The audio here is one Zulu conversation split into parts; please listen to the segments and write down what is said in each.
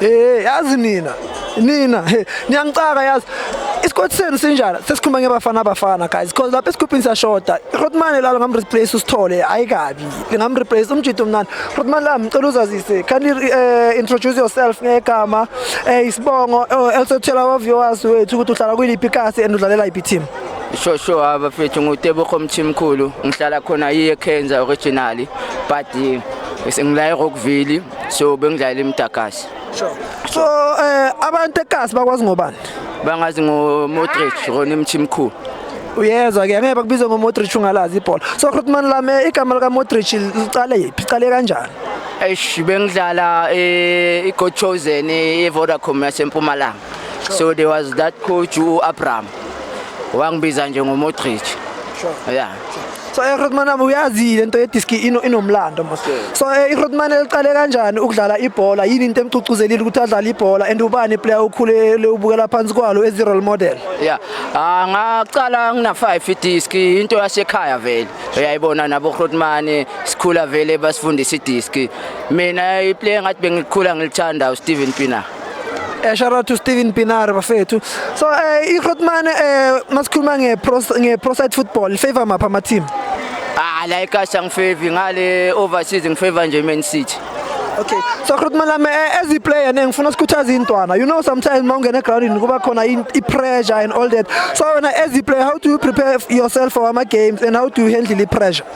Hey, yazi nina hey, niyangicaka yazi. Isikhathi senu sinjani? Sesikhuluma ngebafana bafana guys, because lapha esigubhini siyashoda. Grootman lalo ngam-replace usithole ayikabi. Ngam-replace umjito mnani. Grootman lami, ngicela uzazise. Can you introduce yourself ngegama, isibongo, also tell our viewers wethu ukuthi uhlala kuyiliphi ikasi and udlalela yiphi team? Sure, abafethu, nguTebogo Mthimkhulu, ngihlala khona yiye Kenza originally, but ngila eRockville, so bengidlala eMdakasi. Sure. So abantu ekasi bakwazi ngobani? Bangazi ngo Modric, Ronnie Mthimkhulu. Uyezwa ke, angeke bakubize ngoModric ungalazi ibhola. So Grootman lami, igama lika Modric licale yiphi? Licale kanjani? Eish, bengidlala i-God Chosen e-Vodacom yaseMpumalanga. So there was that coach uAbraham. Wangibiza nje ngoModric. Sure. Yeah. So Grootman lami, uyazi lento yediski inomlando mos. So iGrootman liqale kanjani ukudlala ibhola? Yini into emcucuzelile ukuthi adlale ibhola and ubani player ukhulele ubukela phansi kwalo as role model? Yeah. Ah, ngaqala ngina 5 idiski, into yasekhaya vele. Uyayibona nabo Grootman, sikhula vele basifundisa idiski. Mina iplayer ngathi bengikhula ngilithanda uSteven Pienaar. Shout out to Steven Pienaar, bafethu. So iGrootman, masikhuluma nge pro side football, favor mapha ama team? Ah, like angifavor ngale overseas, ngifavor nje Man City. Okay. So Grootman lami, as a player ne, ngifuna sikhuthaze intwana. You know, sometimes mawungena egroundini kuba khona i-pressure and all that. So wena as a player, how do you prepare yourself for ama games and how do you handle the pressure?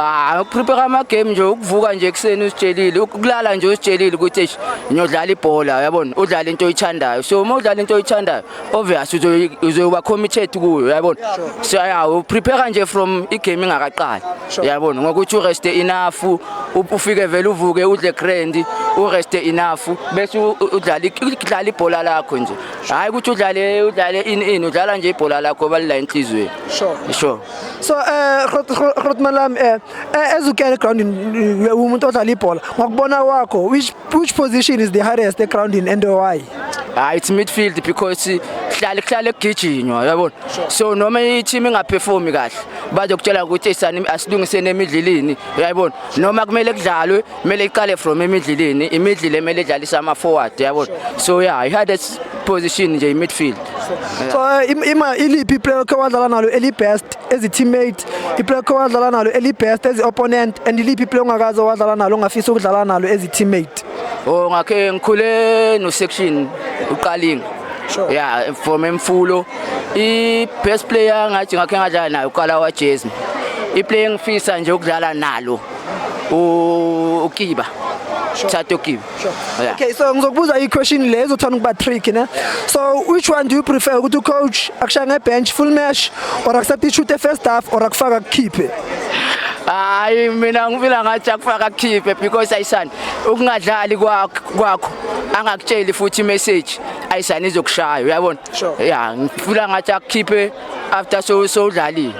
Ah, ukuprepare ama game nje ukuvuka nje ekseni usitshelile, ukulala nje usitshelile ukuthi eish, ngiyodlala ibhola, uyabona, udlala into oyithandayo. So uma udlala into oyithandayo, obvious uzoba committed kuyo, uyabona. So yeah, uprepare nje from igame ingakaqali. Uyabona, ngokuthi urest enough, ufike vele uvuke udle grand, urest enough bese udlala ibhola lakho nje. Hayi ukuthi udlale in udlala nje ibhola lakho balila enhlizweni. Sure. Sure. So Grootman lami, as ukena egroundini, umuntu odlala ibhola, ngokubona kwakho, which position is the hardest egroundini and why? Ah, it's midfield because hlale kuhlale kugijinywa, uyabona. So noma i-team ingaperformi kahle, bazokutshela ukuthi esani asilungiseni emidlilini, uyayibona. Noma kumele kudlalwe, kumele iqale from emidlilini, imidlile emele idlalisa ama forward, uyabona. So yeah, i hardest position nje i-midfield. So ima iliphi iplayer okhe wadlala nalo eli best as a teammate, iplayer okhe wadlala nalo eli best as a opponent, and iliphi iplayer ongakaze wadlala nalo ongafisa ukudlala nalo as a teammate? Oh, ngakhe ngikhule no section uqalinga. Yeah, from Emfulo. I best player ngathi ngakhe ngadlala nayo uqala wa Jazz. I player ngifisa nje ukudlala nalo uKiba. Thato Kiba. Yeah. Okay, so ngizokubuza i-question le ezothanda ukuba tricky ne. So which one do you prefer, ukuthi ucoach akushaya ngebench full match or accept i-shoot first half or akufaka kukhiphe? Hayi, mina ngifila ngathi akufaka kukhiphe because ayisani ukungadlali kwakho angakutsheli futhi message ayisani izokushaya, uyabona. Yeah, ngifila ngathi akukhiphe after so udlalile.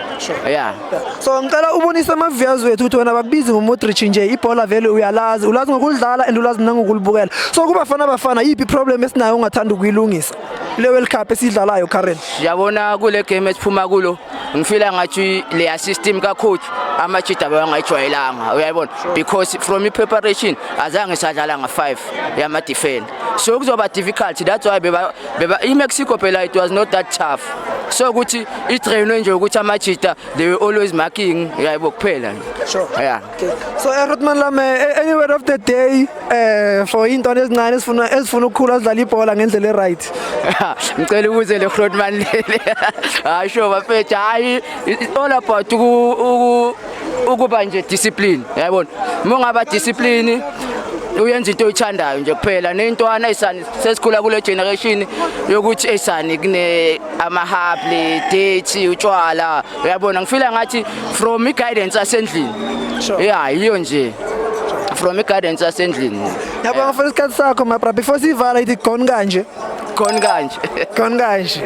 Yeah. So ngicela ubonise ama-viewers wethu ukuthi wena bakubizi ngoModric nje, ibhola vele uyalazi, ulazi ngokudlala and ulazi nangokulibukela. So kubafana bafana, yiphi iproblem esinayo ongathanda ukuyilungisa le World Cup esiyidlalayo current? Yabona, kule game esiphuma kulo, ngifila ngathi leya system ka coach amajida bangayijwayelanga, uyayibona, because from i-preparation azange sadlala nga-5 yama defender, so kuzoba difficult. That's why beba i-Mexico phela, it was not that tough, so ukuthi i-trainwe nje ukuthi amajida they were always marking, uyayibo, kuphela nje. Yeah. Okay. So Grootman lami, any word of the day for intwana ezincane ezifuna ukukhula zidlala ibhola ngendlela e-right? Ngicela ukuze le Grootman lele. Hayi, sure bafethu, hayi, it's all about ukuba nje discipline, yayibona. Uma ungaba discipline, uyenza into oyithandayo nje kuphela nentwana esani sesikhula kule generation yokuthi esani kune ama-hubbly date utshwala, uyabona. Ngifila ngathi from i-guidance asendlini. Yeah, yiyo nje, from i-guidance asendlini. Ngiyabonga for isikhathi sakho, my bra. Before sivala, ithi gone kanje. Khona kanje. Gone kanje.